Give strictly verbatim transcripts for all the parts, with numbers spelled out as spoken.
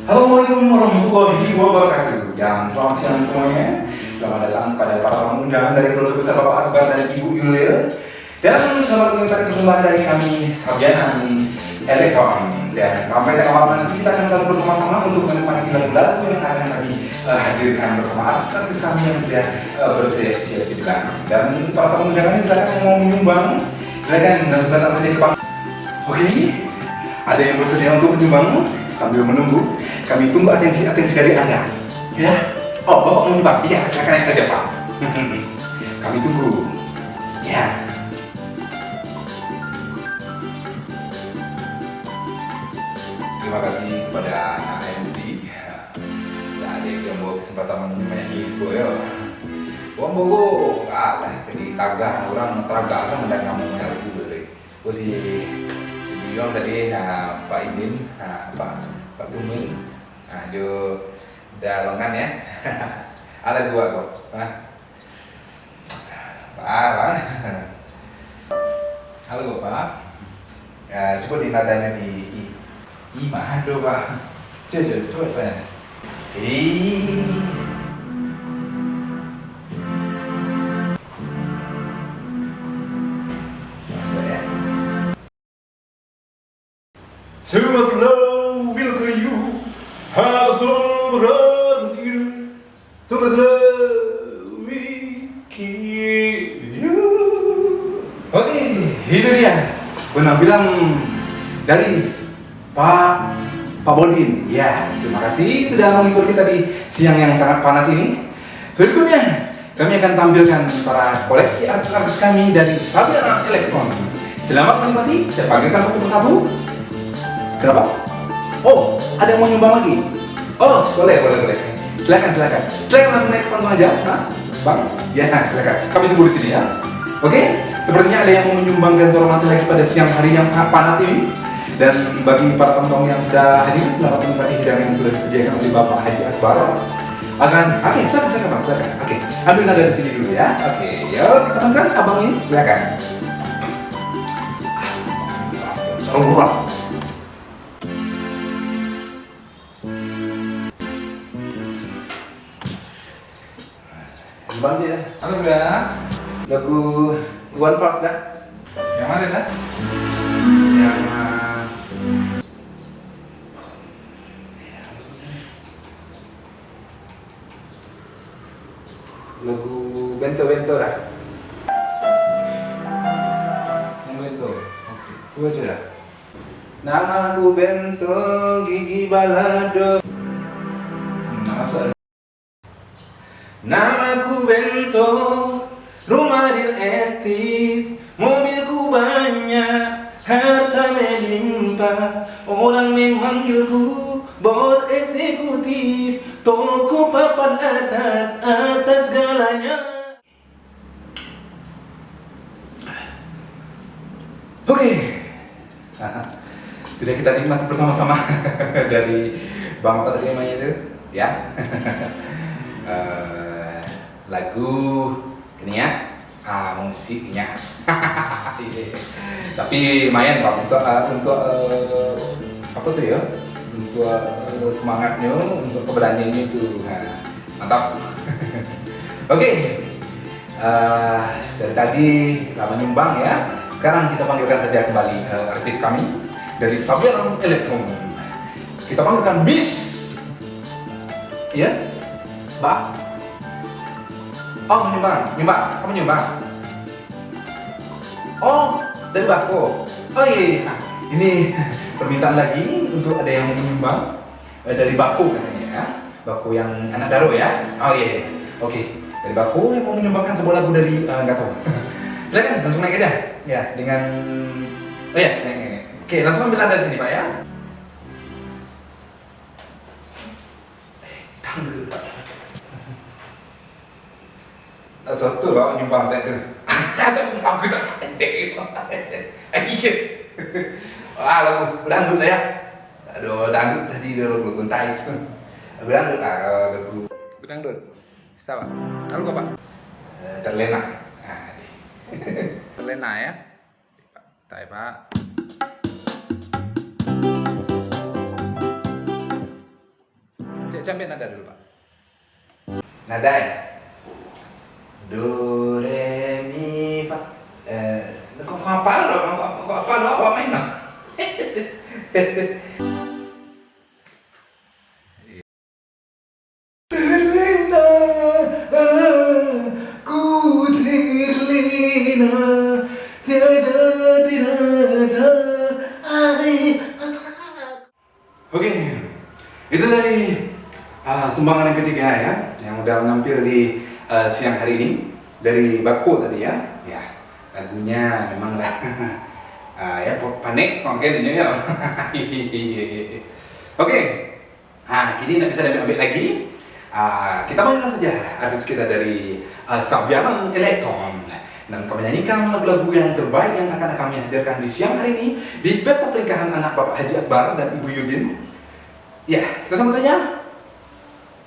Assalamualaikum warahmatullahi wabarakatuh. Dan selamat siang semuanya. Selamat datang kepada para tamu undangan dari keluarga besar Bapak Akbar dan Ibu Yulil. Dan selamat menikmati persembahan dari kami, Sabianan Elektron. Dan sampai tengah malam nanti, kita akan selalu bersama-sama untuk menikmati lagu-lagu yang akan kami, eh, hadirkan bersama artis-artis kami yang sudah, eh, bersiap-siap di belakang. Dan untuk para tamu undangan, silakan yang mau menyumbang, silakan langsung datang saja ke pang-, Oke, ada yang bersedia untuk menyumbang? Sambil menunggu, kami tunggu atensi-atensi dari Anda. Ya? Oh, Bapak mau menyumbang? Iya, silakan naik saja, Pak. Kami tunggu. Ya. Terima kasih kepada anak M C. Nah, dia yang bawa kesempatan menyanyi, yo. Wong bogo, alah, jadi tagah, urang tagah kan mandanga lagu dari. Oh, si, si Buyuang tadi, ha, Pak Idin, ha, Pak, Pak Tumin, ha, jo Dalongan, ya. Ada dua kok. Ha. Pak, Pak. Halo, Pak. Ya, cubo di nadanya di I. I mah ado, Pak. Cubo, cubo, cubo tanya. I. Masuk, ya. Too much love will kill you. Have some love is you. Too much love will kill you. Oke, itu dia penampilan dari Pak, Pak Bodin. Ya, terima kasih sudah menghibur kita di siang yang sangat panas ini. Berikutnya, kami akan tampilkan para koleksi artis-artis kami dari Sabianan Elektron. Selamat menikmati, saya panggilkan satu persatu. Kenapa? Oh, ada yang mau nyumbang lagi? Oh, boleh, boleh, boleh. Silakan, silakan. Silakan langsung naik ke panggung aja, Mas, Bang. Ya, silakan. Kami tunggu di sini, ya. Oke, sepertinya ada yang mau menyumbangkan suara masih lagi pada siang hari yang sangat panas ini. Dan bagi para tamu yang sudah hadir, selamat menikmati hidangan yang sudah disediakan oleh Bapak Haji Akbar. Akan, oke, silakan, silakan, Bang, silakan. Oke, ambil nada di sini dulu, ya. Oke, yuk, kita panggil abang ini, silakan. Seru, Bang. Bang, ya. Halo, Bang. Lagu Iwan Fals, dah. Yang mana, dah? Yang, ah, lagu Bento-Bento, dah. Yang Bento. Oke. Cubo, cubo, dah. Namaku Bento, gigi balado. Hmm, nak masuk. Namaku Bento, rumah real estate, mobilku banyak, harta melimpah, orang memanggilku bos eksekutif, toko papan atas, atas segalanya. Oke. Sudah kita nikmati bersama-sama dari Bang, apa tadi namanya itu? Ya. Eh, lagu ini, ya. Ah, musiknya. Tapi lumayan, Bang, untuk, eh, untuk, eh, apa tu, ya? Untuk, eh, semangatnya, untuk keberaniannya itu. Nah, mantap. Oke. Eh, dari tadi lah menyumbang, ya. Sekarang kita panggilkan saja kembali, eh, artis kami dari Sabianan Elektron. Kita panggilkan Miss. Ya? Mbak? Oh, menyumbang. Menyumbang. Kamu menyumbang? Oh, dari Bako. Oh, iya, iya. Nah, ini permintaan lagi untuk ada yang mau menyumbang. Eh, dari Bako katanya, ya. Bako yang anak Daro, ya. Oh, iya, iya. Oke. Dari Bako yang mau menyumbangkan sebuah lagu dari, eh, nggak tahu. Silakan, langsung naik aja. Ya, dengan, oh ya, naik, naik, naik. Oke, langsung ambil nada sini, Pak, ya. Eh, tangga, Pak. Soto lah nyumbang saya tu. Aku tak pandai. Iya. Ah, lagu dangdut lah, ya. Aduh, dangdut tadi dia lagu kuntai tu. Lagu dangdut lah, lagu. Lagu dangdut. Bisa, Pak. Lagu apa? Eh, terlena. Ah, di. Terlena, ya. Tai, Pak. Baca ambiak nada dulu, Pak. Nada, eh? Do, re, mi, fa. Eh, kok, kok apa lo? Kok, kok apa lo? Apa main lo? Terlena, aku terlena, tiada dirasa, ai, Oke, itu tadi, ah, sumbangan yang ketiga ya, yang udah menampil di, ah, siang hari ini dari Bako tadi ya. Ya, lagunya memang lah, ah, ya, pa-, panik mungkin ini ya. Oke, ah, kini ndak bisa diambil-ambil lagi. Ah, kita panggilkan saja artis kita dari, ah, Sabianan Elektron. Nah, dan akan menyanyikan lagu-lagu yang terbaik yang akan kami hadirkan di siang hari ini di pesta pernikahan anak Bapak Haji Akbar dan Ibu Yudin. Ya, kita sambut saja.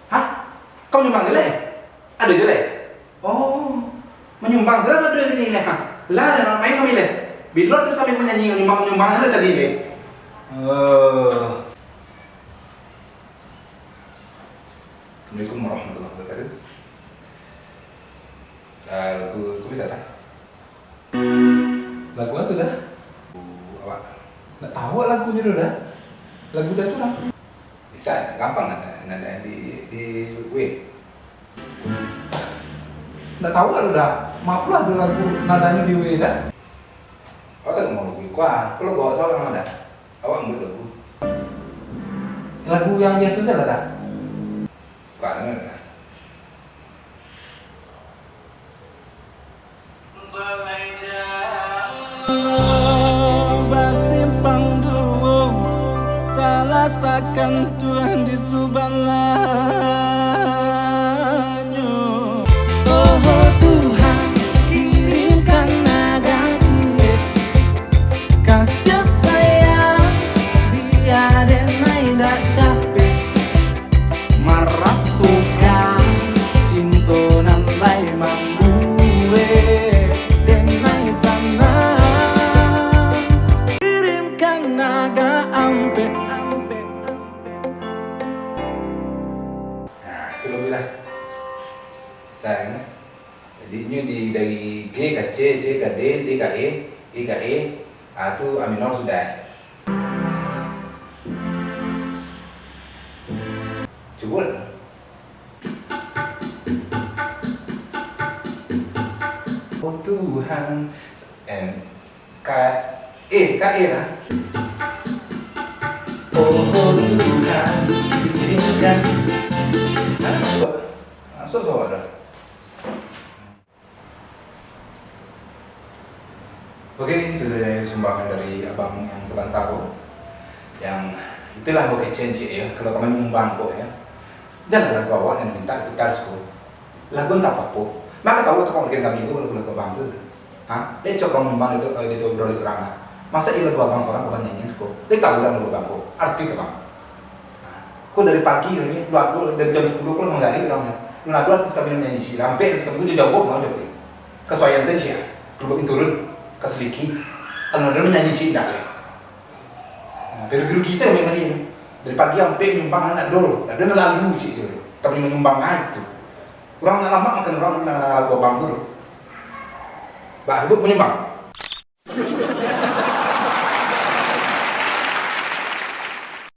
Hah? Kau nyumbang je, Leh? Ada je, Leh? Oh, menyumbang saja satu ini, Leh. Ha? Lah, dah main kami, Leh. Bilo tu sambil menyanyi, menyumbang-menyumbang ada tadi, Leh. Eh. Assalamualaikum warahmatullahi wabarakatuh. Ah, lagu, lagu bisa dah? Lagu apa tu dah? Lagu awak. Ndak tahu lagunyo tu dah. Lagu dah surang. Bisa, gampang nada, nada di, di W. Ndak tahu lah tu dah. Maaf lah ado lagu nadanyo di W dah. Awak tak mau lagu kuah, kalau bawa seorang ada. Awak buat lagu. Lagu yang biasa saja lah dah. Bukan, kan? Basimpang duo, talatakkan Tuhan di subalah. Oh Tuhan, kirimkan naga ciek, kasih sayang, biar denai dak capek, marasokan cinto nan lai mambuek denai sanang. Kirimkan naga ampek. Nah, itu lagu lah. Sayang. Jadi, inyo di, dari G ka C, C ka D, D ka E, E ka E, ah, tu A minor sudah. Cubo lah. Oh Tuhan, eh, ka, eh, ka E lah. Oh, oh Tuhan, izinkan. Ah, masuk. Masuk suara. Oke, itu tadi sumbangan dari abang yang sabanta ko. Yang itulah bukecen ciek ya, kalau kami nyumbang ko ya. Jangan lagu awak yang minta diputar siko. Lagu entah apo. Mako tahu tu kau bikin kami ko lagu-lagu abang tu. Ha? Dek cok abang nyumbang itu, eh, itu broli urang lah. Masa iyo lagu abang sorang kau nyanyi siko? Dek tahu lah lagu abang ko. Artis abang. Ko dari pagi kami, lu ado dari jam sapuluah ko lah manggari urang nyo. Lu ado artis kami nyanyi ciek, sampai artis kami tu jauah banget dari. Kasuaian tu ciek, keluar turun, kasuliki. Kalau ado nyanyi ciek ndak leh. Nah, tapi rugi-rugi sajo kami tadi. Dari pagi sampai nyumbang ndak ado, ndak ado nan lalu ciek tu. Tapi manyumbang aja tu. Urang nak lamak makan urang nak lagu abang tu. Bah, ribut manyumbang.